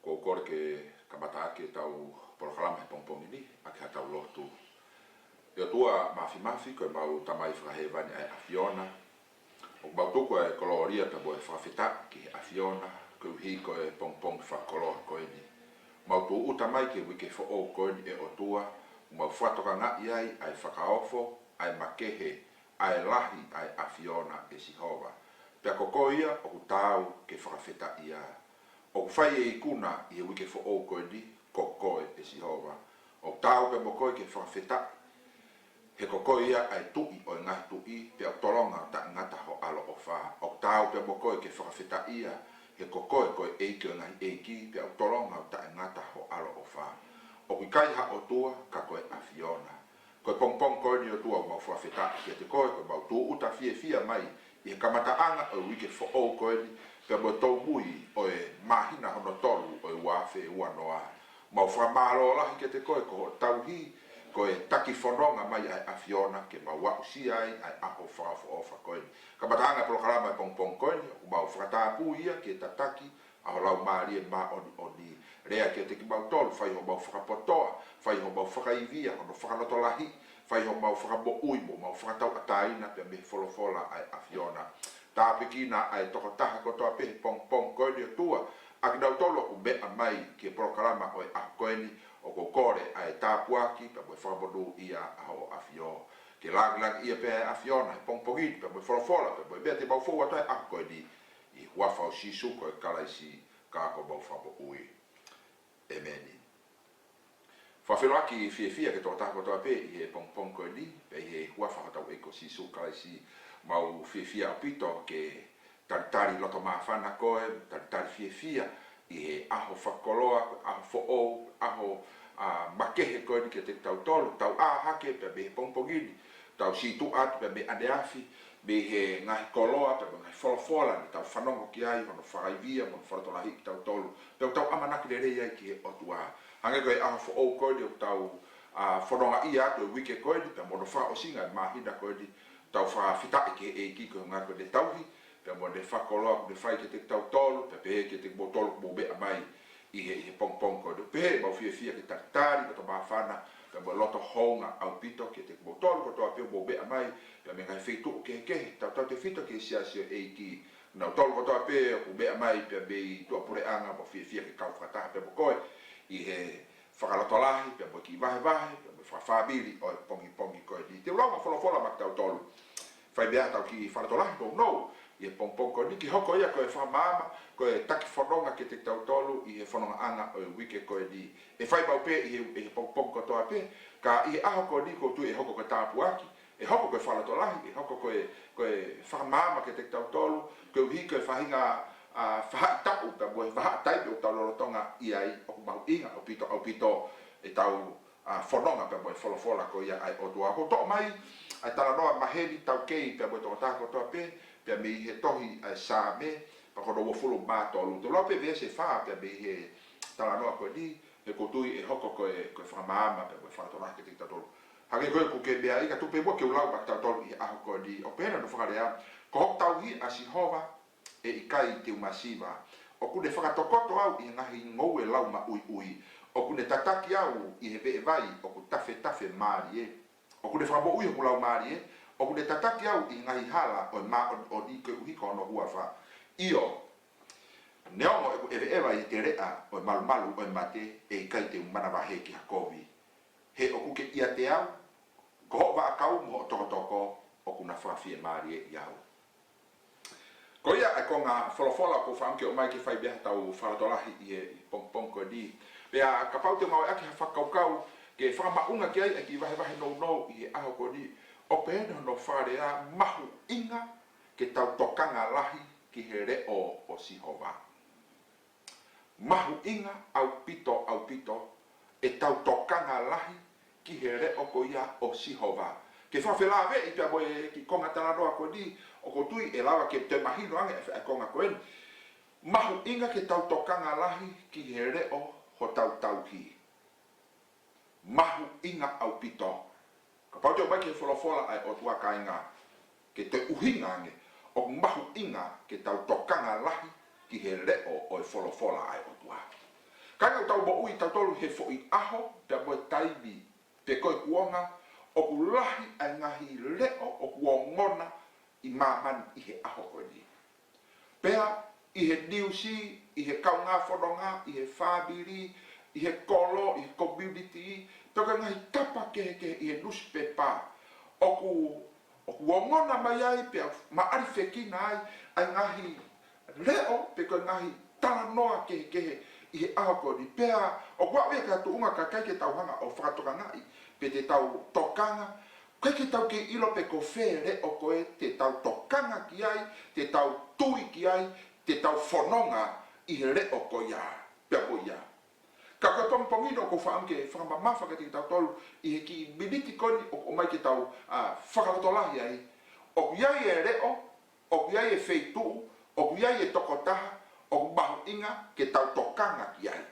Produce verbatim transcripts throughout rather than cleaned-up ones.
Ko u kole ke kamata ʻaki ʻetau polokalama he pongipongi ni ʻaki haʻatau lotu. ʻE ʻOtua Māfimafi, ko ʻemau Tamai Fakahēvani ʻa e ʻAfiona, ʻoku mau tuku ʻa e kolōlia pea mo e fakafetaʻi ki he ʻAfiona koeʻuhi ko e pongipongi fakakoloa ko eni. Mau tūʻuta mai ki he uike foʻou ko eni, ʻe ʻOtua, mau fakatokangaʻi ai ʻa e fakaofo, ʻa e makehe, ʻa e lahi ʻa e ʻAfiona, ʻe Sihova. Pea ko koe ia ʻoku taau ke fakafetaʻia. ʻOku fai e ikuna ʻi he uike foʻou ko eni, ko koe, ʻe Sihova. ʻOku taau pea mo koe ke fakafetaʻi, he ko koe ia ʻa e Tuʻi ʻo e ngaahi tuʻi, pea ʻoku tolonga ʻo taʻengata ho ʻaloʻofa. ʻOku taau pea mo koe ke fakafetaʻia, he ko koe ko e ʻEiki ʻo e ngaahi ʻeiki, pea ʻoku tolonga ʻo taʻengata ho ʻaloʻofa. ʻOku ʻikai ha ʻOtua ka ko e ʻAfiona. Ko e pongipongi ko eni, ʻOtua, ʻoku mau fakafetaʻi kiate koe, ko ʻemau tūʻuta fiefia mai ʻi he kamataʻanga ʻo e uike foʻou ko eni, pea mo e tōmui ʻo e māhina hono tolu ʻo e ua afe ua noa. Mau fakamālō lahi kiate koe ko hoʻo tauhi, ko e taki fononga mai ʻa e ʻAfiona ke mau aʻusia ai ʻa e ʻaho fakaʻofoʻofa ko eni. Kamataʻanga e polokalama e pongipongi ko eni, ʻoku mau fakatapui ia ke tataki ʻa ho Laumālie Māʻoniʻoni. Lea kiate kimautolu, fai homau fakapotoʻi, fai homau fakaivia, hono fakalotolahi, fai homau fakamoʻui mo homau fakatauʻatāina pea mei he folofola ʻa e ʻAfiona. Tāpuekina ʻa e tokotaha kotoa pē he pongipongi ko eni, ʻOtua, ʻa kinautolu ʻoku meʻa mai ki he polokalama ʻo e ʻaho ko eni, ʻoku ou kole ʻa e tāpuaki pea mo e fakamonūʻia ʻa hoʻo ʻAfio. Ke langilangiʻia pē ʻa e ʻAfiona he pongipongi ni pea mo e folofola pea mo e meʻa te mau fou atu ai he ʻaho ko eni, ʻi he huafa ʻo Sīsū ko e Kalaisi, ka ko homau Fakamoʻui. ʻĒmeni. Fakafeʻiloaki fiefia ki he tokotaha kotoa pē ʻi he pongipongi ko eni, pea ʻi he huafa hotau ʻEiki ko Sīsū Kalaisi, mau fiefia ʻaupito ke talitali loto māfana koe, talitali fiefia ʻi he ʻaho fakakoloa, ʻaho foʻou, ʻaho, ʻa, makehe ko eni kiate kitautolu, tau ʻā hake pea mei he pongipongi ni, tau sītuʻa atu pea mei ʻaneafi, mei he ngaahi koloa pea mei he ngaahi folofola naʻa tau fanongo ki ai, hono fakaivia mo hono fakalotolahiʻi kitautolu, pea ʻoku tau ʻamanaki lelei ai ki he ʻOtua. Hangē ko e ʻaho foʻou ko eni ʻoku tau, ʻa, fonongaʻia atu e uike ko eni, pea mo hono fakaʻosinga e māhina ko eni, tau fakafetaʻi ki he ʻEiki koeʻuhi ko ʻene tauhi pea mo ʻene fakakoloa kuo ne fai kiate kitautolu, pea pehē kiate kimoutolu ʻoku mou meʻa mai ʻi he, ʻi he pongipongi ko eni. Pehē ʻemau fiefia ke talitali loto māfana pea mo e loto hounga ʻaupito kiate kimoutolu kotoa pē ʻoku mou meʻa mai pea mei he ngaahi feituʻu kehekehe, tautautefito ki he Siasi ʻo e ʻEiki. Nautolu kotoa pē ʻoku meʻa mai pea mei tuʻapuleʻanga, mau fiefia ke kau fakataha pea mo koe ʻi he fakalotolahi pea mo e kiʻi vahevahe pea mo e fakafāmili ʻo e pongipongi ko eni. Te u lau ʻa e folofola maʻa kitautolu. Fai pē ʻetau kiʻi fakalotolahi nounou ʻi he pongipongi ko eni, ke hoko ia ko e fakamaama, ko e taki fononga kiate kitautolu ʻi he fonongaʻanga ʻo e uike ko eni. ʻE fai maʻu pē ʻi he, ʻi he pongipongi kotoa pē, ka ʻi he ʻaho ko eni ʻoku ou tui ʻe hoko ko e tāpuaki, ʻe hoko ko e fakalotolahi, ʻe hoko ko e, ko e fakamaama kiate kitautolu, koeʻuhi ko e faʻahinga, ʻa, faʻahitaʻu pea mo e vahaʻa taimi ʻoku tau lolotonga ʻi ai, ʻoku mahuʻinga ʻaupito, ʻaupito ʻetau, ʻa, fononga pea mo e folofola ko ia ʻa e ʻOtua. ʻOku ou toʻo mai ʻa e talanoa maheni taukei pea mo e tokotaha kotoa pē, pea mei he tohi ʻa e Saame, pea ko hono uofulu mā tolu. Te u lau pē veesi ʻe fā pea mei he talanoa ko eni, he ʻoku ou tui ʻe hoko ko e, ko e fakamaama pea mo e fakalotolahi kiate kitautolu. Hangē ko ē ʻoku ke meaʻi, ka tuku pē muʻa ke u lau maʻa kitautolu ʻi he ʻaho ko eni. ʻOku pehē hono fakalea: Ko hoku tauhi, ʻa Sihova, ʻe ʻikai te u masiva. ʻOku ne fakatokoto au ʻi he ngaahi ngoue lau maʻuiʻui. ʻOku ne tataki au ʻi he veʻe vai ʻoku tafetafe mālie. ʻOku ne fakamoʻui hoku laumālie. ʻOku ne tataki au ʻi he ngaahi hala ʻo e māʻoniʻoni koeʻuhi ko hono huafa. ʻIo, neongo ʻeku ʻeveʻeva ʻi he teleʻa ʻo e malumalu ʻo e mate, ʻe ʻikai te u manavahē ki ha kovi. He ʻoku ke ʻiate au, ko hoʻo vaʻakau mo hoʻo tokotoko ʻoku na fakafiemālieʻi au. Ko ia ʻa e konga folofola ʻoku ou fakaʻamu ke ʻomai ke fai pē ʻetau fakalotolahi ʻi he pongipongi ko eni. Pea kapau te u ngāueʻaki ha fakakaukau ke fakamaʻunga ki ai ʻa e kiʻi vahevahe nounou ʻi he ʻaho ko eni, ʻoku pehē hono fakalea: Mahuʻinga ke tau tokanga lahi ki he leʻo ʻo Sihova. Mahuʻinga ʻaupito, ʻaupito ʻetau tokanga lahi ki he leʻo ko ia ʻo Sihova. Ke fakafelāveʻi pea mo e kiʻi konga talanoa ko eni, ʻoku ou tui ʻe lava ke toe mahino ange ʻa e konga ko eni. Mahuʻinga ke tau tokanga lahi ki he leʻo hotau tauhi. Mahuʻinga ʻaupito. Kapau te u ʻomai ki he folofola ʻa e ʻOtua, kāinga, ke toe ʻuhinga ange, ʻoku mahuʻinga ke tau tokanga lahi ki he leʻo ʻo e folofola ʻa e ʻOtua. Kāinga, ʻoku tau moʻui tautolu he foʻi ʻaho, pea mo e taimi, pe ko e kuonga, ʻoku lahi ʻa e ngaahi leʻo ʻoku ongona ʻi māmani ʻi he ʻaho ko eni. Pea ʻi he niusi, ʻi he kaungā fononga, ʻi he fāmili, ʻi he kolo, ʻi he community, pe ko e ngaahi tapa kehekehe ʻi he nusipepa, ʻoku, ʻoku ongona mai ai, pea maʻalifekina ai ʻa e ngaahi leʻo, pe ko e ngaahi talanoa kehekehe ʻi he ʻaho ko eni. Pea ʻoku aʻu ia ki ha tuʻunga ka ʻikai ke tau hanga ʻo fakatokangaʻi, pe te tau tokanga, ʻikai ke tau kei ʻilo pe ko fē leʻo ko ē te tau tokanga ki ai, te tau tui ki ai, te tau fononga ʻi he leʻo ko ia, pea mo ia. Ka ko e pongipongi ni ʻoku ou fakaʻamu ke fakamamafa kiate kitautolu ʻi he kiʻi miniti ko eni ʻoku ʻomai ke tau, ā, fakalotolahi ai. ʻOku ʻi ai e leʻo, ʻoku ʻi ai e feituʻu, ʻoku ʻi ai e tokotaha, ʻoku mahuʻinga ke tau tokanga ki ai,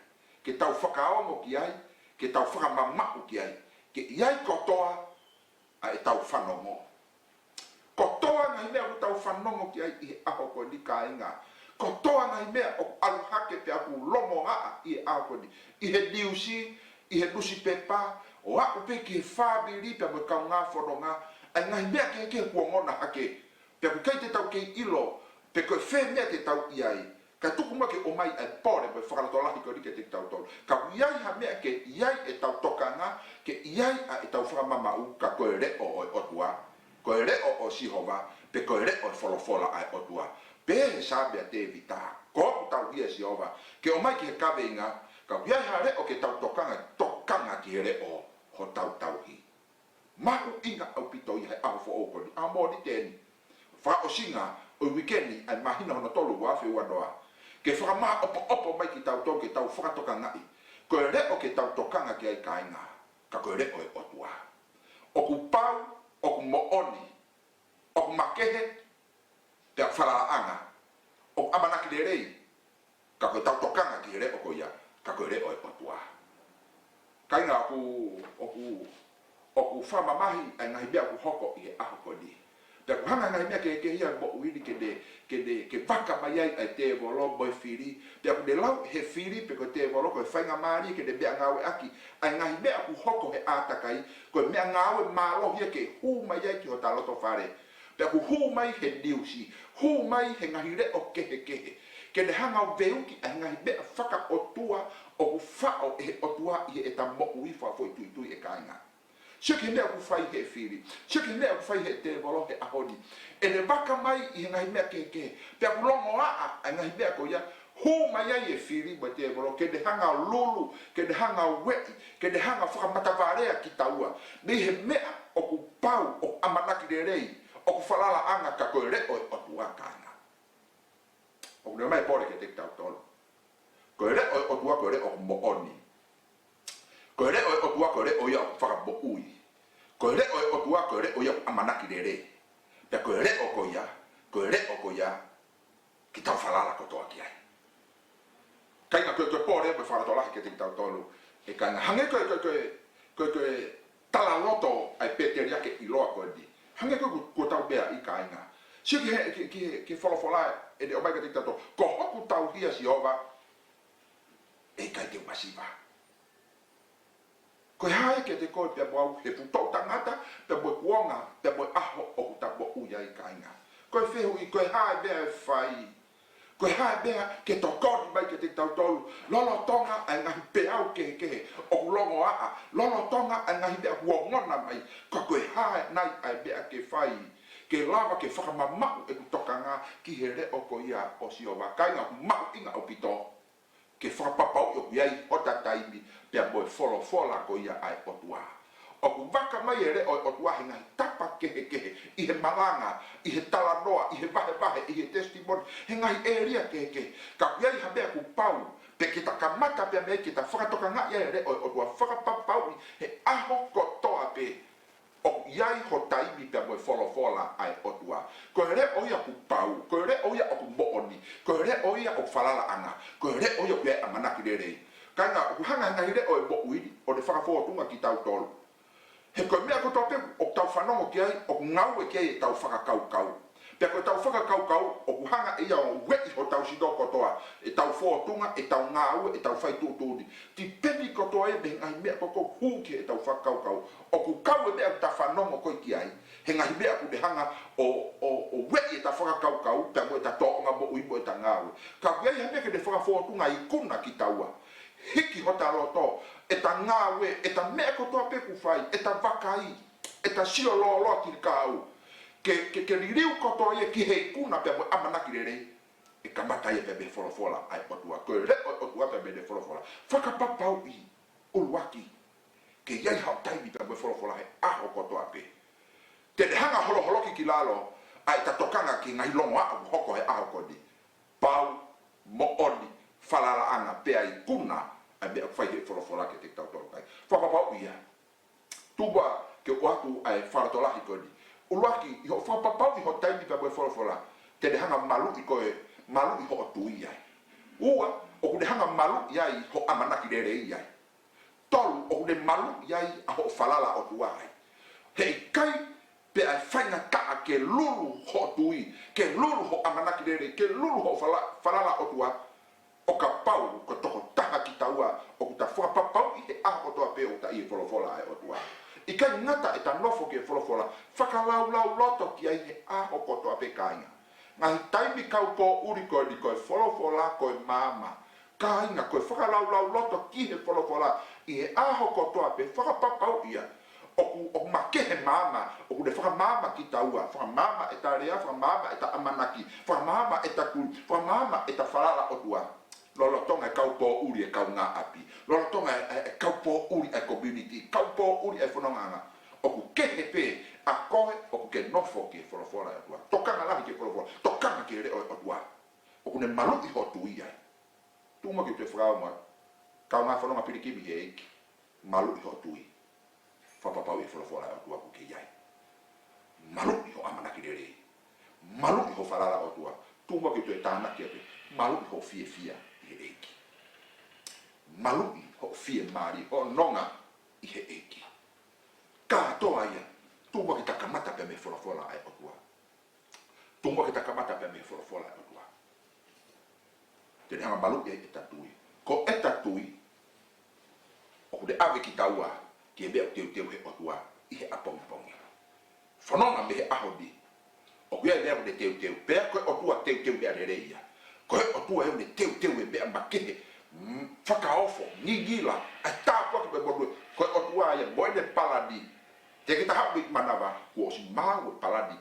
ke tau fakaongo ki ai, ke tau fakamamaʻu ki ai, ke ʻi ai kotoa ʻa ʻetau fanongo. Kotoa ngaahi meʻa ʻoku tau fanongo ki ai ʻi he ʻaho ko eni, kāinga. Kotoa ngaahi meʻa ʻoku ʻalu hake pea ʻoku longoaʻa ʻi he ʻaho ko eni, ʻi he niusi, ʻi he nusipepa, ʻo aʻu pē ki he fāmili pea mo e kaungā fononga, ʻa e ngaahi meʻa kehekehe ʻoku ongona hake. Pea ʻoku ʻikai te tau kei ʻilo pe ko e fē meʻa te tau ʻi ai. Kae tuku muʻa ke ʻomai ʻa e pole mo e fakalotolahi ko eni kiate kitautolu. Ka ʻoku ʻi ai ha meʻa ke ʻi ai ʻetau tokanga, ke ʻi ai ʻa ʻetau fakamamaʻu, ka ko e leʻo ʻo e ʻOtua, ko e leʻo ʻo Sihova, pe ko e leʻo ʻo e folofola ʻa e ʻOtua. Pehē ʻe he Saame ʻa Tēvita, ko hoku tauhi ʻa Sihova, ke ʻomai ki he kaveinga, ka ʻoku ʻi ai ha leʻo ke tau tokanga, tokanga ki he leʻo ʻo hotau tauhi. Mahuʻinga ʻaupito ia he ʻaho foʻou ko eni, ʻaho Mōnite ni, fakaʻosinga ʻo e uike ni ʻa e māhina hono tolu ua afe ua noa, ke fakamāʻopoʻopo mai kitautolu ke tau fakatokangaʻi, ko e leʻo ke tau tokanga ki ai, kāinga, ka ko e leʻo ʻo e ʻOtua. ʻOku pau, ʻoku moʻoni, ʻoku makehe, pea falalaʻanga, ʻoku ʻamanaki lelei, ka ko ʻetau tokanga ki he leʻo ko ia, ka ko e leʻo ʻo e ʻOtua. Kāinga, ʻoku, ʻoku, ʻoku fakamamahi ʻa e ngaahi meʻa ʻoku hoko ʻi he ʻaho ko eni. Pea ʻoku hanga ʻe he ngaahi meʻa kehekehe ia ʻo e moʻui ni ke ne, ke ne, ke vaka mai ai ʻa e tēvolo mo e fili. Pea ʻoku ne lau ʻe he fili pe ko e tēvolo ko e faingamālie ke ne meʻangāueʻaki ʻa e ngaahi meʻa ʻoku hoko he ʻātakai, ko e meʻangāue mālohi ia ke hū mai ai ki hota loto fale. Pea ʻoku hū mai he niusi, hū mai he ngaahi leʻo kehekehe, ke ne hanga ʻo veuki ʻa e ngaahi meʻa fakaʻotua ʻoku faʻo ʻe he ʻOtua ʻi heʻeta moʻui fakafoʻituitui, ʻe kāinga. Sio ki he meʻa ʻoku fai ʻe he fili, sio ki he meʻa ʻoku fai ʻe he tēvolo he ʻaho ni. ʻEne vaka mai ʻi he ngaahi meʻa kehekehe, pea ʻoku longoaʻa ʻa e ngaahi meʻa ko ia, hū mai ai e fili mo e tēvolo ke ne hanga ʻo lulu, ke ne hanga ʻo ueʻi, ke ne hanga ʻo fakamatavalea kitaua mei he meʻa ʻoku pau, ʻoku ʻamanaki lelei, ʻoku falalaʻanga, ka ko e leʻo ʻo e ʻOtua, kāinga. ʻOku ne ʻomai e pole kiate kitautolu. Ko e leʻo ʻo e ʻOtua ko e leʻo ʻoku moʻoni. Ko e leʻo ʻo e ʻOtua ko e leʻo ia ʻoku fakamoʻui. Ko e leʻo ʻo e ʻOtua ko e leʻo ia ʻoku ʻamanaki lelei. Pea ko e leʻo ko ia, ko e leʻo ko ia ke tau falala kotoa ki ai. Kāinga, ko e, ko e pole mo e fakalotolahi kiate kitautolu, ʻe kāinga. Hangē ko e, ko e, ko e, ko e, ko e talaloto ʻa e pēteliake ʻiloa ko eni. Hangē ko e, ko, ko ʻetau meʻa, ʻe kāinga. Sio ki he, ki, ki he, ki he folofola ʻene ʻomai kiate kitautolu. Ko hoku tauhi ʻa Sihova, ʻe ʻikai te u masiva. Ko e hā ia kiate koe pea mo au, he fuʻu toʻu tangata, pea mo e kuonga, pea mo e ʻaho ʻoku ta moʻui ai, kāinga? Ko e fehuʻi, ko e hā e meʻa ʻe fai? Ko e hā e meʻa ke tokoni mai kiate kitautolu, lolotonga ʻa e ngaahi peau kehekehe ʻoku longoaʻa, lolotonga ʻa e ngaahi meʻa ʻoku ongona mai, ka ko e hā nai ʻa e meʻa ke fai, ke lava ke fakamamaʻu ʻeku tokanga ki he leʻo ko ia ʻo Sihova? Kāinga, ʻoku mahuʻinga ʻaupito ke fakapapauʻi ʻoku ʻi ai hota taimi pea mo e folofola ko ia ʻa e ʻOtua. ʻOku vaka mai e leʻo ʻo e ʻOtua he ngaahi tapa kehekehe, ʻi he malanga, ʻi he talanoa, ʻi he vahevahe, ʻi he testimony, he ngaahi ʻēlia kehekehe. Ka ʻoku ʻi ai ha meʻa ʻoku pau, pe ke ta kamata pea mei ai ke ta fakatokangaʻi ʻa e leʻo ʻo e ʻOtua, fakapapauʻi he ʻaho kotoa pē ʻoku ʻi ai ho taimi pea mo e folofola ʻa e ʻOtua. Ko e leʻo ia ʻoku pau, ko e leʻo ia ʻoku moʻoni, ko e leʻo ia ʻoku falalaʻanga, ko e leʻo ia ʻoku ʻi ai e ʻamanaki lelei. Kāinga, ʻoku hanga ʻe he ngaahi leʻo ʻo e moʻui ni ʻo ne fakafōtunga kitautolu. He ko e meʻa kotoa pē ʻoku tau fanongo ki ai, ʻoku ngāue ki ai ʻetau fakakaukau. Pea ko ʻetau fakakaukau, ʻoku hanga ʻe ia ʻo ueʻi hotau sino kotoa, ʻetau fōtunga, ʻetau ngāue, ʻetau fai tuʻutuʻuni. Tipeni kotoa ia mei he ngaahi meʻa ko ē ʻoku hū ki heʻetau fakakaukau. ʻOku kau e meʻa ʻoku ta fanongo ko ē ki ai he ngaahi meʻa ʻoku ne hanga ʻo, ʻo, ʻo ueʻi ʻeta fakakaukau, pea mo ʻeta tōʻonga moʻui mo ʻeta ngāue. Ka ʻoku ʻi ai ha meʻa ke ne fakafōtunga ikuna kitaua. Hiki hota loto, ʻeta ngāue, ʻeta meʻa kotoa pē ʻoku fai, ʻeta vakai, ʻeta sio lōloa ki he kahaʻu. Ke, ke, ke liliu kotoa ia ki he ikuna pea mo e ʻamanaki lelei. ʻE kamata ia pea mei he folofola ʻa e ʻOtua. Ko e leʻo ʻo e ʻOtua pea mei he folofola. Fakapapauʻi, ʻuluaki, ke ʻi ai haʻo taimi pea mo e folofola he ʻaho kotoa pē. Te ne hanga holoholoki ki lalo ʻa ʻeta tokanga ki he ngaahi longoaʻa ʻoku hoko he ʻaho ko eni. Pau, moʻoni, falalaʻanga, pea ikuna ʻa e meʻa ʻoku fai he folofola kiate kitautolu kai. Fakapapauʻi ia. Tuku muʻa ke u ʻoatu ʻa e fakalotolahi ko eni. ʻUluaki, ʻi hoʻo fakapapauʻi hoʻo taimi pea mo e folofola, te ne hanga maluʻi koe, maluʻi hoʻo tui ai. Ua, ʻoku ne hanga maluʻi ai hoʻo ʻamanaki lelei ai. Tolu, ʻoku ne maluʻi ai ʻa hoʻo falala ʻOtua ai. Heʻikai pea ʻe faingataʻa ke lulu hoʻo tui, ke lulu hoʻo ʻamanaki lelei, ke lulu hoʻo fala-, falala ʻOtua, ʻo kapau ko e tokotaha kitaua ʻoku ta fakapapauʻi he ʻaho kotoa pē ʻoku ta ʻi he folofola ʻa e ʻOtua. ʻIkai ngata ʻeta nofo ki he folofola, fakalaulauloto ki ai he ʻaho kotoa pē, kāinga. Ngaahi taimi kaupoʻuli ko eni, ko e folofola ko e maama. Kāinga, ko e fakalaulauloto ki he folofola ʻi he ʻaho kotoa pē, fakapapauʻi ia. ʻOku, ʻoku makehe maama, ʻoku ne fakamaama kitaua, fakamaama ʻeta lea, fakamaama ʻeta ʻamanaki, fakamaama ʻeta tui, fakamaama ʻeta falala ʻOtua. Lolotonga e kaupoʻuli e kaungāʻapi, lolotonga e, e, e kaupoʻuli e community, kaupoʻuli e fonongaʻanga. ʻOku kehe pē ʻa koe ʻoku ke nofo ki he folofola ʻa e ʻOtua. Tokanga lahi ki he folofola, tokanga ki he leʻo ʻo e ʻOtua. ʻOku ne maluʻi hoʻo tui ai. Tuku muʻa ke u toe fakaongo atu. Kaungā fononga pilikimi he ʻEiki. Maluʻi hoʻo tui. Fakapapauʻi e folofola ʻa e ʻOtua ʻoku ke ʻi ai. Maluʻi hoʻo ʻamanaki lelei. Maluʻi hoʻo falala ʻOtua. Tuku muʻa ke u toe tānaki atu. Maluʻi hoʻo fiefia ʻi he ʻEiki. Maluʻi hoʻo fiemālie, hoʻo nonga ʻi he ʻEiki. Kātoa ia, tuku muʻa ke ta kamata pē mei he folofola ʻa e ʻOtua. Tuku muʻa ke ta kamata pē mei he folofola ʻa e ʻOtua. Te ne hanga maluʻi ai ʻeta tui. Ko ʻeta tui, ʻoku ne ʻave kitaua ki he meʻa ʻoku teuteu he ʻOtua ʻi he ʻapongipongi. Fononga mei he ʻaho ni. ʻOku ʻi ai e meʻa ʻoku ne teuteu. Pea ko e ʻOtua teuteu meʻa lelei ia. Ko e ʻOtua ʻoku ne teuteu e meʻa makehe. Mm, fakaofo, ngingila, ʻa e tāpuaki mo e monū. Ko e ʻOtua ia mo ʻene palani. Teʻeki ke ta haʻu mei manava, kuo ʻosi maʻu e palani.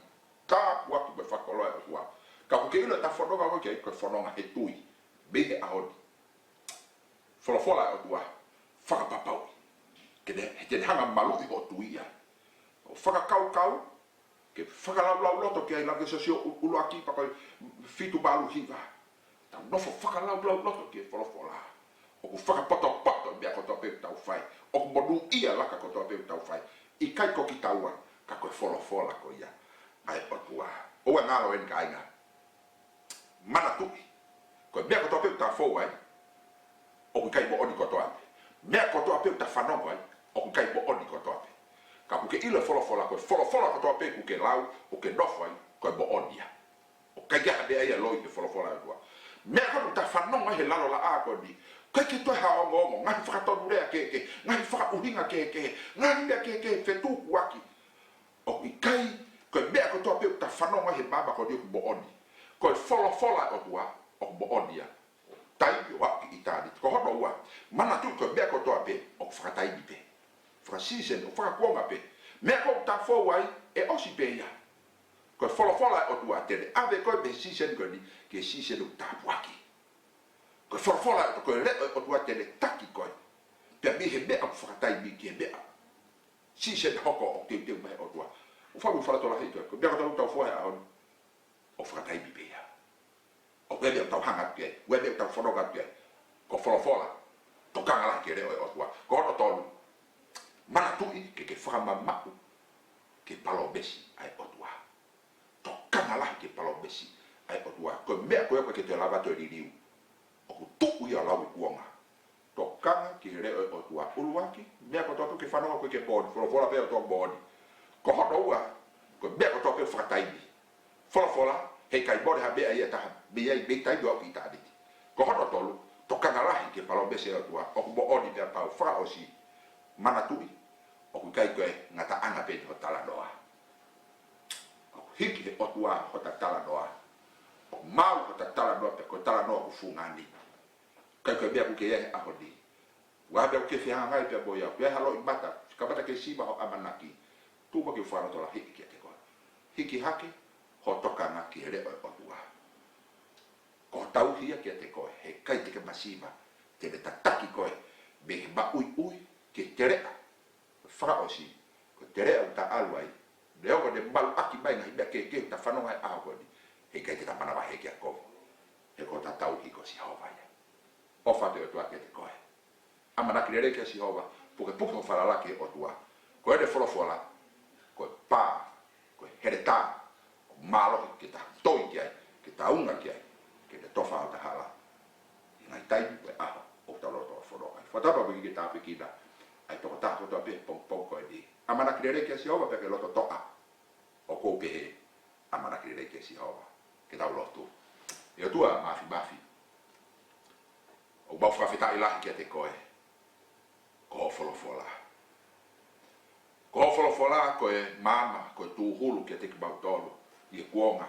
Tāpuaki mo e fakakoloa ʻa e ʻOtua. Ka ʻoku ke ʻilo ʻeta fononga ko ē ki ai, ko e fononga he tui. Mei he ʻaho ni. Folofola ʻa e ʻOtua, fakapapauʻi. Ke ne, he te ne hanga maluʻi hoʻo tui ai. ʻO fakakaukau, ke fakalaulauloto ki ai, lave ki he Siasi ʻu-, ʻuluaki pea ko e fitu valu hiva. Tau nofo fakalaulauloto ki he folofola. ʻOku fakapotopoto meʻa kotoa pē ʻoku tau fai. ʻOku monūʻia laka kotoa pē ʻoku tau fai. ʻIkai ko kitaua, ka ko e folofola ko ia ʻa e ʻOtua. ʻOua ngalo eni kāinga. Manatuʻi, ko e meʻa kotoa pē ʻoku ta fou ai, ʻoku ʻikai moʻoni kotoa pē. Meʻa kotoa pē ʻoku ta fanongo ai, ʻoku ʻikai moʻoni kotoa pē. Ka ʻoku ke ʻilo e folofola, ko e folofola kotoa pē ʻoku ke lau, ʻoku ke nofo ai, ko e moʻoni ia. ʻOku ʻikai ke ʻi ai ha meʻa ia ʻe loi he folofola ʻa e ʻOtua. Meʻa kotoa ʻoku ta fanongo ai he lalo laʻā ko eni, ʻoku ʻikai ke toe ha ongoongo, ngaahi fakatonulea kehekehe, ngaahi fakaʻuhinga kehekehe, ngaahi meʻa kehekehe, fetukuaki. ʻOku ʻikai, ko e meʻa kotoa pē ʻoku ta fanongo ai he māmani ko eni ʻoku moʻoni. Ko e folofola ʻa e ʻOtua, ʻoku moʻoni ia. Taimi ʻo aʻu ki ʻitāniti. Ko hono ua, manatuʻi ko e meʻa kotoa pē, ʻoku fakataimi pē. Faka-season, ʻoku fakakuonga pē. Meʻa ko ē ʻoku ta fou ai, ʻe ʻosi pē ia. Ko e folofola ʻa e ʻOtua te ne ʻave koe mei he season ko eni, ki he season ʻoku tāpuaki. Ko e folofola ʻa e ʻOtua, ko e leʻo ʻa e ʻOtua te ne taki koe. Pea mei he meʻa ʻoku fakataimi ki he meʻa. Season hoko ʻoku teuteu mai ʻe he ʻOtua. ʻOku ou fakaʻamu fakalotolahi atu, ko e meʻa kotoa ʻoku tau fou ai he ʻaho ni, ʻoku fakataimi pē ia. ʻOku ʻi ai e meʻa ʻoku tau hanga atu ki ai, ʻoku ʻi ai e meʻa ʻoku tau fononga atu ki ai. Ko e folofola, tokanga lahi ki he leʻo ʻa e ʻOtua. Ko hono tolu, manatuʻi ke ke fakamamaʻu ki he palōmesi ʻa e ʻOtua. Tokanga lahi ki he palōmesi ʻa e ʻOtua. Ko e meʻa ko ē ʻoku ʻikai ke toe lava ʻo toe liliu, ʻoku tuʻu ia ʻo lau ʻi kuonga. Tokanga ki he leʻo ʻa e ʻOtua. ʻUluaki, meʻa kotoa pē ʻoku ke fanongo ko ē ʻoku moʻoni, folofola pē ʻa e ʻOtua ʻoku moʻoni. Ko hono ua, ko e meʻa kotoa pē ʻoku fakataimi, Folofola, heʻikai mole ha meʻa ia ʻe taha mei ai mei taimi ʻo aʻu ki ʻitāniti. Ko hono tolu, tokanga lahi ki he palōmesi ʻa e ʻOtua, ʻoku moʻoni pea pau. Fakaʻosi, manatuʻi, ʻoku ʻikai ko e ngataʻanga pē eni ho talanoa. ʻOku hiki he ʻOtua hota talanoa. ʻOku maau hota talanoa pē ko e talanoa ʻoku fungani. ʻIkai ko e meʻa ʻoku ke ʻi ai he ʻaho ni. Ua meʻa ʻoku ke fehangahangai pea mo ia. Pea ha loʻimata, kamata ke siva ho ʻamanaki. Tuku muʻa ke u fakalotolahiʻi kiate koe. Hiki hake ho tokanga ki he leʻo ʻo e ʻOtua. Ko e tauhi ia kiate koe, heʻikai te ke masiva, te ne tataki koe mei he maʻuiʻui ki he teleʻa. Fakaʻosi, ko e teleʻa ʻoku ta ʻalu ai, neongo ʻene maluʻaki mai ngaahi meʻa kehekehe ʻoku ta fanongo he ʻaho ko eni, heʻikai te ta manavahē ki ai kovi. He ko hota tauhi ko Sihova ia. ʻOfa atu ʻa e ʻOtua kiate koe. ʻAmanaki lelei kia Sihova, pukepuke ho falala ki he ʻOtua. Ko ʻene folofola, ko e pā, ko e heletā, ʻoku mālohi ke ta toi ki ai, ke ta unga ki ai, ke ne tofa hota hala ʻi he ngaahi taimi mo e ʻaho ʻoku ta loto ʻo fononga ai. Fakatapu pē ke tāpuekina ʻa e tokotaha kotoa pē he pongipongi ko eni. ʻAmanaki lelei kia Sihova pea ke loto toʻa. ʻOku ou pehē, ʻamanaki lelei kia Sihova. Ke tau lotu. ʻE ʻOtua Māfimafi, ʻoku mau fakafetaʻi lahi kiate koe. Ko hoʻo folofola. Ko hoʻo folofola ko e maama, ko e tūhulu kiate kimautolu ʻi he kuonga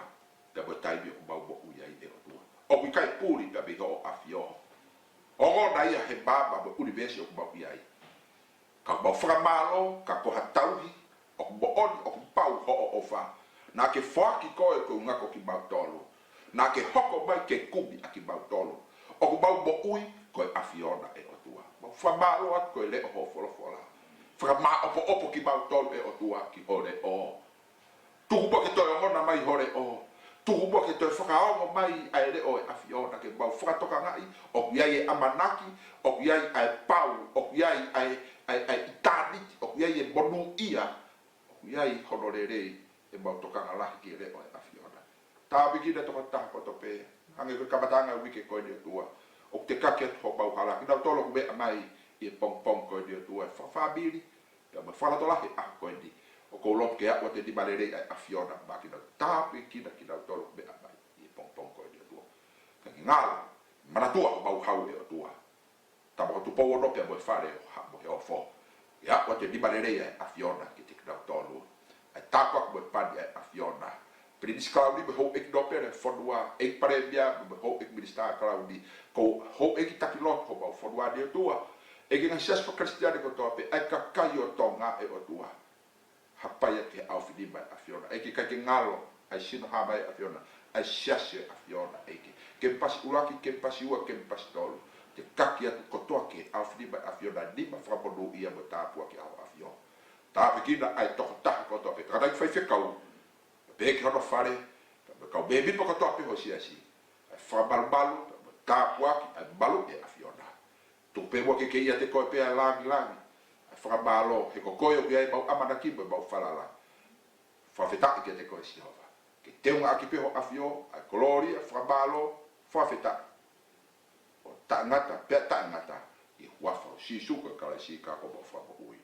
pea mo e taimi ʻoku mau moʻui ai, ʻe ʻOtua. ʻOku ʻikai puli pea mei hoʻo ʻAfio. ʻOku ongona ia he maama mo e ʻunivēsi ʻoku mau ʻi ai. Ka mau fakamālō, ka ko ha tauhi ʻoku moʻoni, ʻoku pau hoʻo ʻofa. Naʻa ke foaki koe ko e ʻuhinga ko kimautolu. Naʻa ke hoko mai ke kumi ʻa kimautolu. ʻOku mau moʻui ko e ʻAfiona, ʻe ʻOtua. Mau fakamālō atu ko e leʻo hoʻo folofola. Fakamāʻopoʻopo kimautolu, ʻe ʻOtua, ki ho leʻo. Tuku muʻa ke toe ongona mai ho leʻo. Tuku muʻa ke toe fakaongo mai ʻa e leʻo ʻo e ʻAfiona ke mau fakatokangaʻi ʻoku ʻi ai e ʻamanaki, ʻoku ʻi ai ʻa e pau, ʻoku ʻi ai ʻa e, ʻa e, ʻa e ʻitāniti, ʻoku ʻi ai e monūʻia, ʻoku ʻi ai hono lelei ʻemau tokanga lahi ki he leʻo ʻo e ʻAfiona. Tāpuekina e tokotaha kotoa pē, hangē ko e kamataʻanga ʻo e uike ko eni, ʻe ʻOtua. ʻOku te kake atu homau hala, kinautolu ʻoku meʻa mai ʻi he pongipongi ko eni, ʻe ʻOtua, e fakafāmili, pea mo e fakalotolahi he ʻaho ko eni. ʻOku ou lotu ke aʻu atu e nima lelei ʻa e ʻAfiona maʻa kinautolu. Tāpuekina kinautolu ʻoku meʻa mai ʻi he pongipongi ko eni, ʻe ʻOtua. Ka ke ngalo, manatua homau hau, ʻe ʻOtua. Tama ko Tupou Ono pea mo e fale ʻo ha-, mo e ofo. Ke aʻu atu e nima lelei ʻa e ʻAfiona kiate kinautolu. ʻA e tāpuaki mo e pani ʻa e ʻAfiona. Pilinisi Kalauni mo e houʻeiki nōpele ʻo e fonua, ʻEiki Palēmia mo e houʻeiki minisitā Kalauni, ko e houʻeiki taki lotu homau fonua ni, ʻe ʻOtua. ʻEiki, ngaahi siasi fakakalisitiane kotoa pē, ʻa e kakai ʻo Tonga, ʻe ʻOtua. Hapai atu ki he ʻaofinima ʻo e ʻAfiona. ʻEiki, ʻikai ke ngalo ʻa e sino hā mai ʻo e ʻAfiona, ʻa e siasi ʻo e ʻAfiona, ʻEiki. Kemipasi ʻuluaki, Kemipasi ua, Kemipasi tolu. Te kaki atu kotoa ki he ʻaofinima ʻo e ʻAfiona, nima fakamonūʻia mo tāpuaki ʻa hoʻo ʻAfio. Tāpuekina ʻa e tokotaha kotoa pē, tangataʻeiki faifekau, pea pehē ki hono fale, pea mo e kau mēmipa kotoa pē ho siasi. ʻA e fakamalumalu, pea mo e tāpuaki, ʻa e malu ʻo e ʻAfiona. Tuku pē muʻa ke kei ʻiate koe pē ʻa e langilangi, ʻa e fakamālō, he ko koe ʻoku ʻi ai ʻemau ʻamanaki mo ʻemau falala. Fakafetaʻi kiate koe, Sihova. Ke teungaʻaki pē ho ʻAfio, ʻa e kolōlia, fakamālō, fakafetaʻi, ʻo taʻengata pea taʻengata, ʻi he huafa ʻo Sīsū ko e Kalaisi ko homau Fakamoʻui.